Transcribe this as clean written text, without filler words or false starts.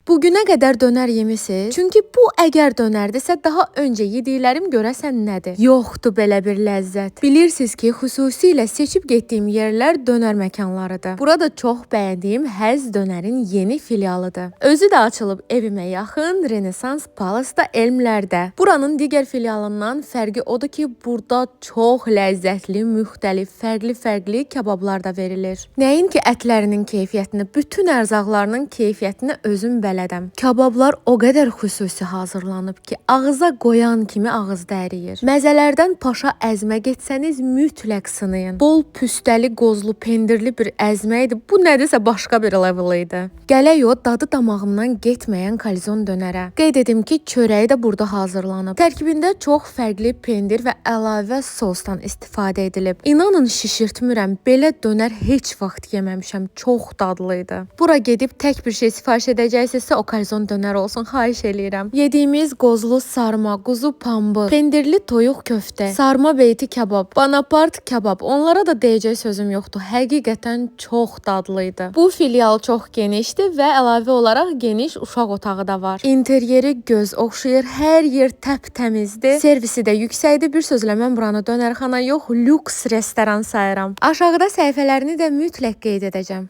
Bugünə qədər dönər yemisiz? Çünki bu əgər dönərdirsə, daha öncə yediklərim görəsən nədir? Yoxdur belə bir ləzzət. Bilirsiniz ki, xüsusilə seçib getdiyim yerlər dönər məkanlarıdır. Burada çox bəyəndiyim Həz Dönərin yeni filialıdır. Özü də açılıb evimə yaxın Renesans Palace-da Elmlərdə. Buranın digər filialından fərqi odur ki, burada çox ləzzətli, müxtəlif, fərqli-fərqli kabablar da verilir. Nəinki ətlərinin keyfiyyətini, bütün ərzaqlarının keyfiyyətinə özüm bələdəm. Kabablar o qədər xüsusi hazırlanıb ki, ağıza qoyan kimi ağızda əriyir. Məzələrdən paşa əzmə getsəniz mütləq sınayın. Bol püstəli, qozlu, pendirli bir əzmə idi. Bu nədirsə başqa bir level idi. Gələk o dadı damağımdan getməyən kalzon dönərə. Qeyd edim ki, çörəyi də burada hazırlanıb. Tərkibində çox fərqli pendir və əlavə sosdan istifadə edilib. İnanın şişirtmirəm, belə dönər heç vaxt yeməmişəm. Çox dadlı idi. Bura gedib tək bir şey sifariş edəcəksinizsə o kalzon dönər olsun, xahiş eləyirəm. Yediyimiz qozlu sarma, quzu pambıq, pendirli toyuq köftə, sarma beyti kabab, Bonapart kabab. Onlara da deyəcək sözüm yoxdur. Həqiqətən çox dadlı idi. Bu filial çox genişdir və əlavə olaraq geniş uşaq otağı da var. İnteryeri göz oxşayır, hər yer təptəmizdir. Servisi də yüksəkdir. Bir sözlə mən buranı dönərxana yox, lüks restoran sayıram. Aşağıda səhifələrini də mütləq qeyd edəcəm.